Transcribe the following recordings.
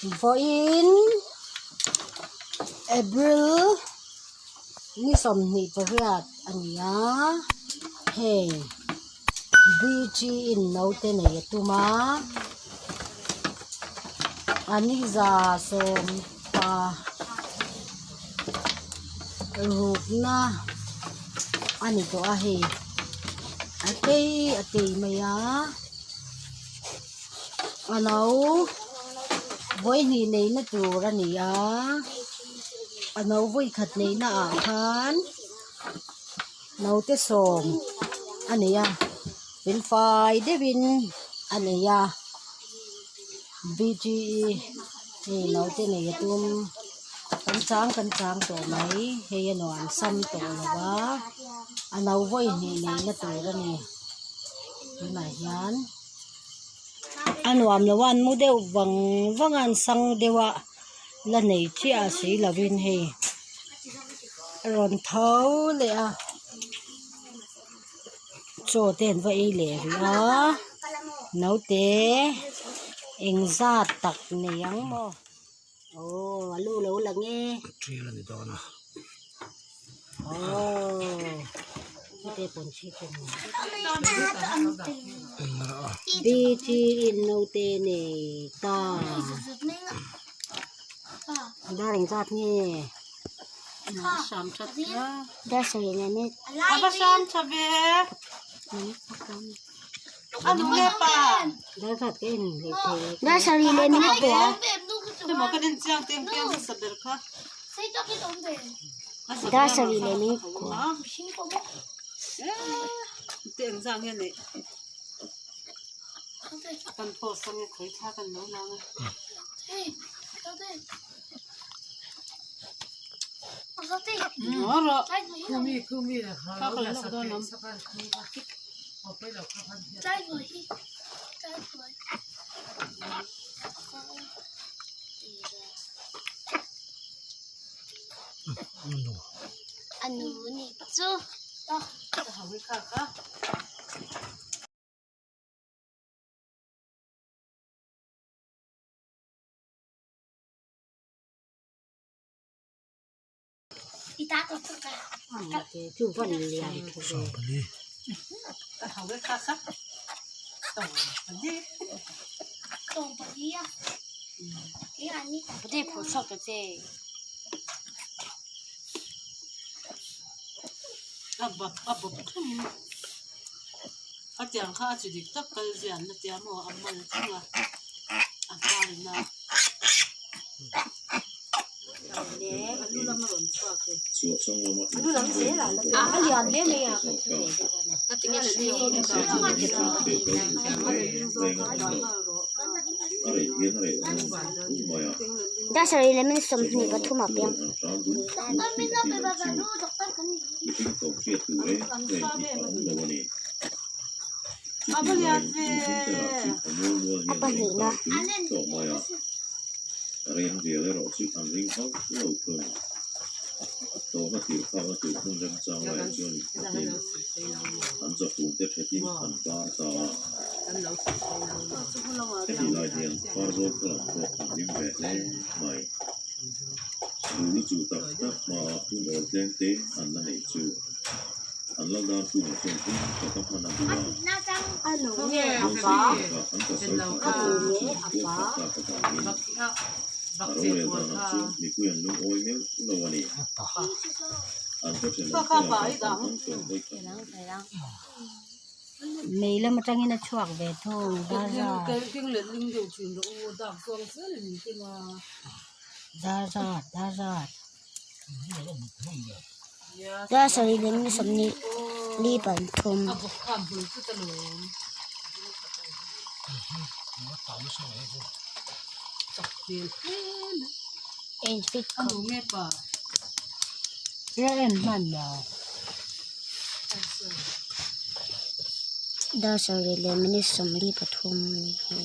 Vawiin April ni 28 a ni a, hei BG in naute nei a tum a, a ni 10 rukna a ni tawh a hei a tei a tei mai a. A lo vawihnih neihna tur a ni a a no vawikhat neihna ah khan naute sawm a nei a felfai deuhin a nei a b g e hei naute nei a tum kan chang kan chang tawh mai hei a nuam sam tawh lo va a no vawihnih neihna tur a ni tunah hian. A nuam lo a an mu deuh vang vang a an sang deuh a la nei chiah si lovin hei a rawn tho leh a chaw te an va ei leh rih a naute engzat tak nei ang maw aw a lu lo lang e. Bg in naute nei ta dar engzat nge dar zat ka en leh thei lo. Dar sarih leh minute kua. A nu nih chu. Chu van lian thu ve. Dar sarih leh minute 23 ah piang. A pahnihna. A nu nge a pa a nu nge a pa. Mei lam atangin a chhuak ve thung dar zat dar zat dar zat. Dar sarih leh minute 23. En fit khawp. Ria en hman lo. Dar sarih leh minute 43 a ni hi.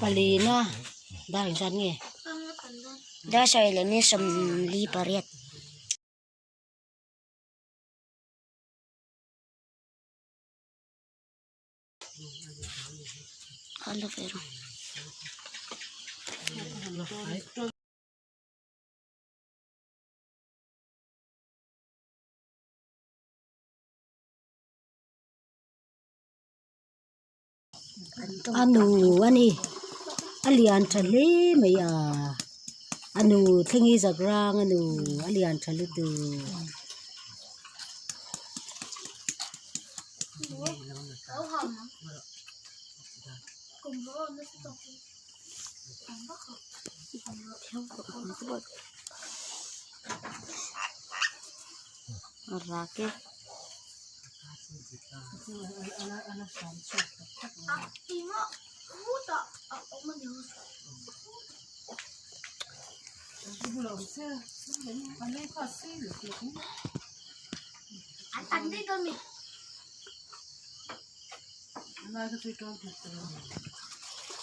Palina dar engzat nge? Dar sarih leh minute sawmli pariat. A nu a ni a lian tha hle mai a a nu thleng hi zak rang a nu a lian tha lutuk.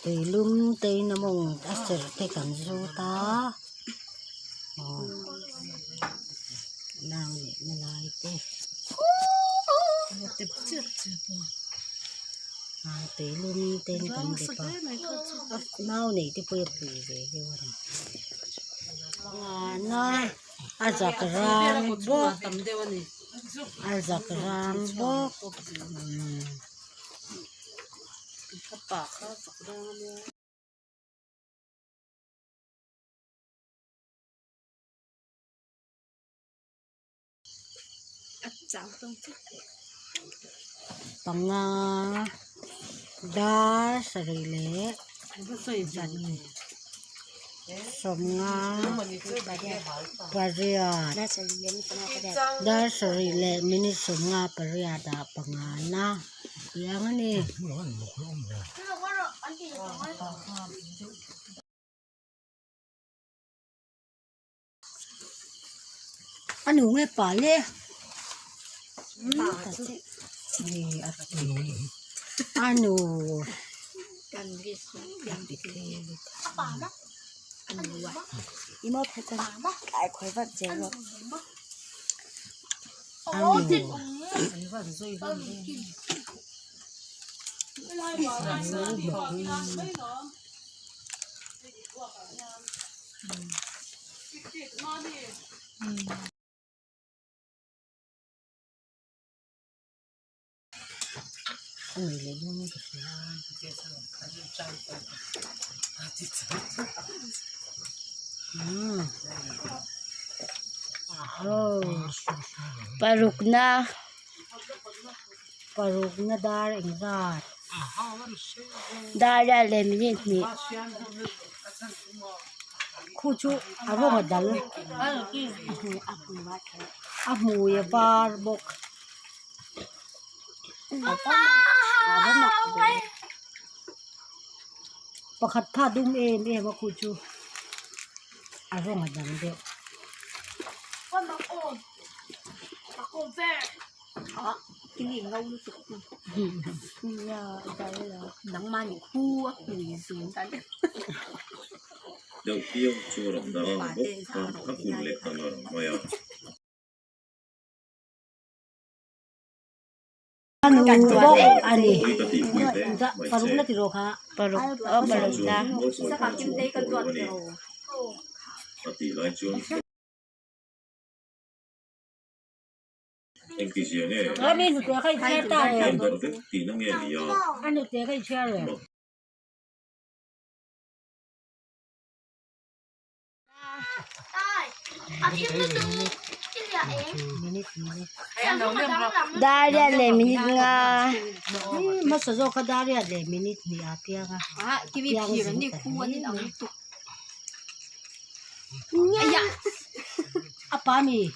Tuilum te in a mawng a serh te kan zut a aw nau leh na lai te ah tuilum te in kan dep a nau nei te pawh hi a pui ve deuh a ni a zak rang bawk a zak rang bawk. Panga dar sarih leh sawmnga pariat dar sarih leh minute sawmnga pariat ah panga na piang a ni. A nu nge pa le a nu a nu. Parukna. Parukna dar engzat. Dar riat leh minute hnih. Khu chu a rawng a dal a hmui a var bawk. Pakhat kha a dum em em a khu chu a rawng a dang deuh. Deuh piau chu a rawn dang ang bawk khan a kun leh ta ngar mai a. Pawi ka tihpui hle mai che. Chuvang chuan mualphawi kha chuang tawh lo a ni. A tih lai chuan. Engtizia nge? Pian darh vek tihna nge ni a? Mak. Dariat leh minute nga. A pa nih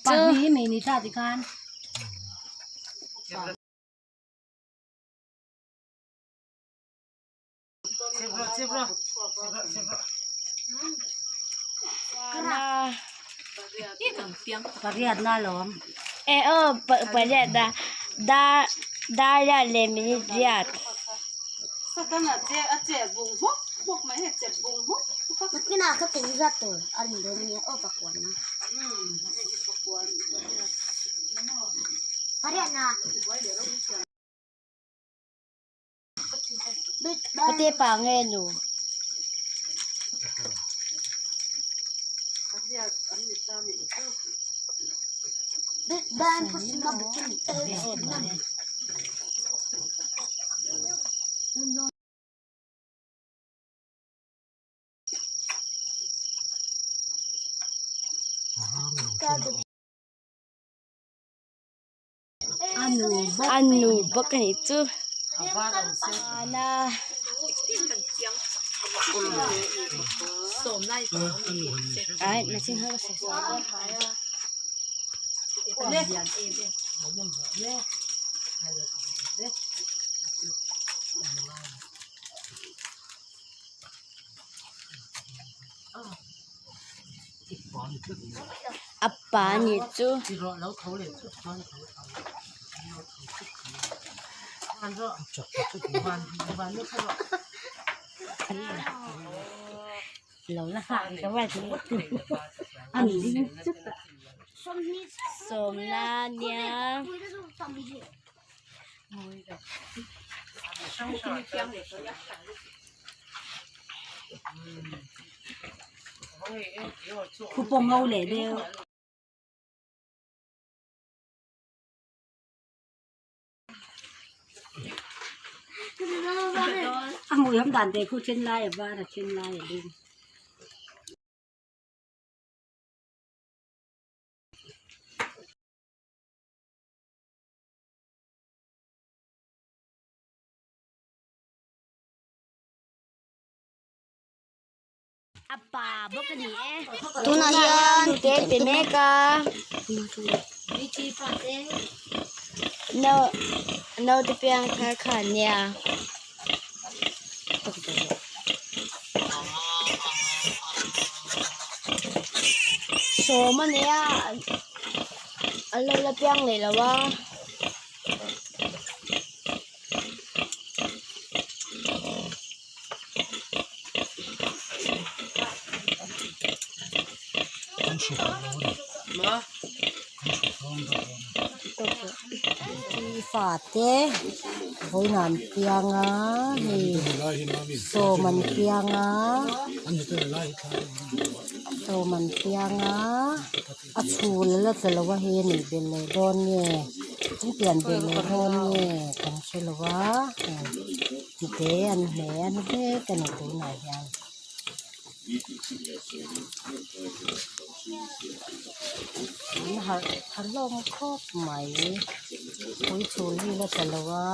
chu. E aw pariat a dar dariat leh minute riat. Pate pa nge nu. A nu bawk a nih chu na A pa nih chu. Sawmna nia. A pa bawk a ni e. Tunah hian te pe mek a. No naute piang thar kha an nia. Sawm a nia an lo la piang leh lo a. Fate vawiin an piang a hei sawm an piang a sawm an piang a. A chhul a la tla lo a hei a nih belh leh dawn nge an pian belh leh dawn nge kan hre lo a hnute an hne a ni vek a ni tunah hian. An harh tha hlawm khawp mai ui chhul hi la tla lo a.